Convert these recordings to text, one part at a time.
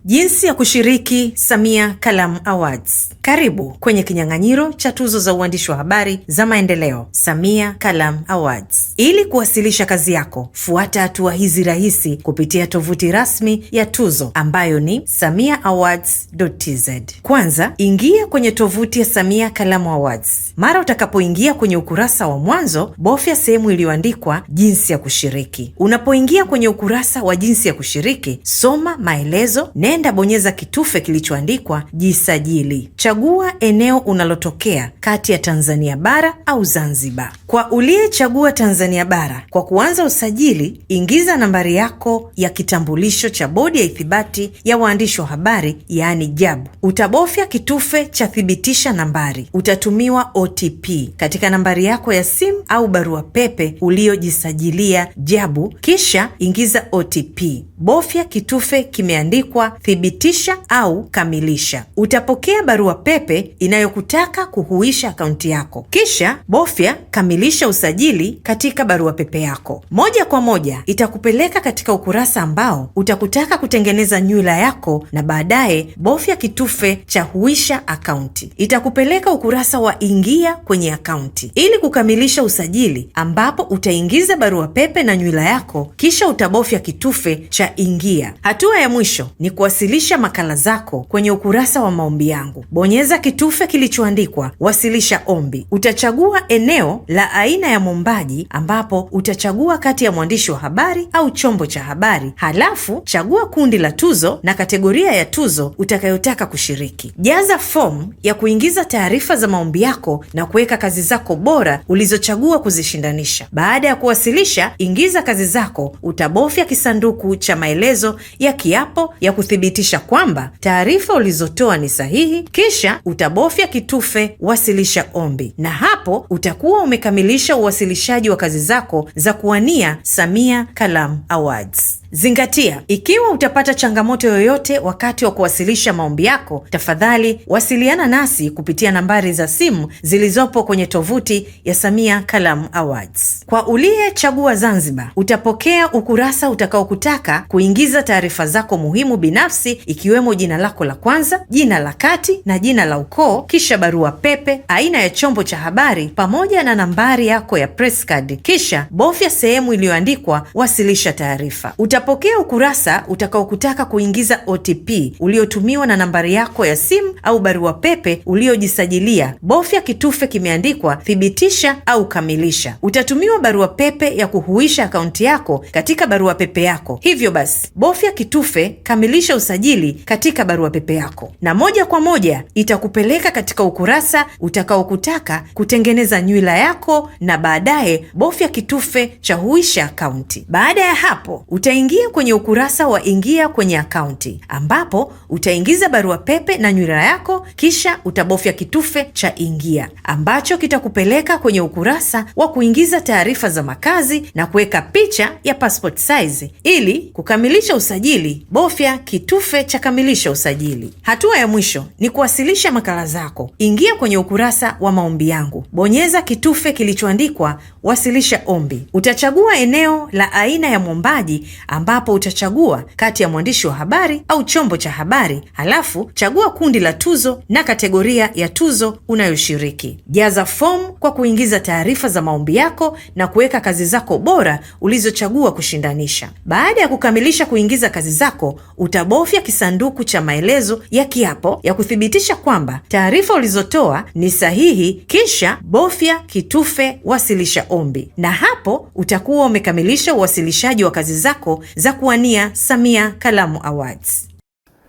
Jinsi ya kushiriki Samia Kalamu Awards. Karibu kwenye kinyang'anyiro cha tuzo za uandishi wa habari za maendeleo, Samia Kalamu Awards. Ili kuwasilisha kazi yako, fuata hatua hizi rahisi kupitia tovuti rasmi ya tuzo ambayo ni samiaawards.tz. Kwanza, ingia kwenye tovuti ya Samia Kalamu Awards. Mara utakapoingia kwenye ukurasa wa mwanzo, bofya sehemu iliyoandikwa jinsi ya kushiriki. Unapoingia kwenye ukurasa wa jinsi ya kushiriki, soma maelezo, nenda bonyeza kitufe kilichoandikwa jisajili. Chagua eneo unalotokea kati ya Tanzania bara au Zanzibar. Kwa uliyechagua Tanzania bara, kwa kuanza usajili, ingiza nambari yako ya kitambulisho cha Bodi ya Ithibati ya Waandishi wa Habari, yaani JAB. Utabofya kitufe cha thibitisha nambari. Utatumiwa OTP katika nambari yako ya simu au barua pepe uliyojisajilia JABU, kisha ingiza OTP. Bofya kitufe kimeandikwa thibitisha au kamilisha. Utapokea barua pepe inayokutaka kuhuisha akaunti yako, kisha bofya kamilisha usajili katika barua pepe yako. Moja kwa moja itakupeleka katika ukurasa ambao utakutaka kutengeneza nywila yako na baadaye bofya kitufe cha huisha akaunti. Itakupeleka ukurasa wa ingia kwenye akaunti ili kukamilisha usajili, ambapo utaingiza barua pepe na nywila yako, kisha utabofya kitufe cha ingia. Hatua ya mwisho ni kuwasilisha makala zako kwenye ukurasa wa maombi yangu. Bonyeza kitufe kilichoandikwa wasilisha ombi. Utachagua eneo la aina ya mwombaji, ambapo utachagua kati ya mwandishi wa habari au chombo cha habari, halafu chagua kundi la tuzo na kategoria ya tuzo utakayotaka kushiriki. Jaza fomu ya kuingiza taarifa za maombi yako na kuweka kazi zako bora ulizochagua kuzishindanisha. Baada ya kuwasilisha, ingiza kazi zako, utabofya kisanduku cha maelezo ya kiapo ya kuthibitisha kwamba taarifa ulizotoa ni sahihi, kisha utabofya kitufe wasilisha ombi, na hapo utakuwa umekamilisha uwasilishaji wa kazi zako za kuwania Samia Kalamu Awards. Zingatia, ikiwa utapata changamoto yoyote wakati wa kuwasilisha maombi yako, tafadhali wasiliana nasi kupitia nambari za simu zilizopo kwenye tovuti ya Samia Kalamu Awards. Kwa uliyechagua Zanzibar, utapokea ukurasa utakaokutaka kuingiza taarifa zako muhimu binafsi, ikiwemo jina lako la kwanza, jina la kati na jina la ukoo, kisha barua pepe, aina ya chombo cha habari pamoja na nambari yako ya press card, kisha bofya sehemu iliyoandikwa wasilisha taarifa. Utapokea ukurasa utakaokutaka kuingiza OTP uliotumiwa na nambari yako ya simu au barua pepe uliojisajilia. Bofya kitufe kimeandikwa thibitisha au kamilisha. Utatumiwa barua pepe ya kuhuisha akaunti yako katika barua pepe yako. Hivyo basi, bofya kitufe kamilisha usajili katika barua pepe yako, na moja kwa moja itakupeleka katika ukurasa utakaokutaka kutengeneza nywila yako, na baadaye bofya kitufe cha huisha akaunti. Baada ya hapo utaingia kwenye ukurasa wa ingia kwenye akaunti ambapo utaingiza barua pepe na nywila yako, kisha utabofya kitufe cha ingia ambacho kitakupeleka kwenye ukurasa wa kuingiza taarifa za makazi na kuweka picha ya passport size. Ili kukamilisha usajili, bofya kitufe cha kamilisha usajili. Hatua ya mwisho ni kuwasilisha makala zako. Ingia kwenye ukurasa wa maombi yangu, bonyeza kitufe kilichoandikwa wasilisha ombi. Utachagua eneo la aina ya mwombaji ambapo utachagua kati ya mwandishi wa habari au chombo cha habari, halafu chagua kundi la tuzo na kategoria ya tuzo unayoshiriki. Jaza fomu kwa kuingiza taarifa za maombi yako na kuweka kazi zako bora ulizochagua kushindanisha. Baada ya kukamilisha kuingiza kazi zako, utabofya kisanduku cha maelezo ya kiapo ya kuthibitisha kwamba taarifa ulizotoa ni sahihi, kisha bofya kitufe wasilisha ombi, na hapo utakuwa umekamilisha uwasilishaji wa kazi zako za kuwania Samia Kalamu Awards.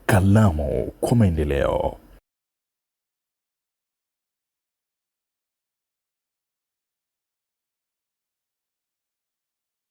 Kalamu kwa Maendeleo.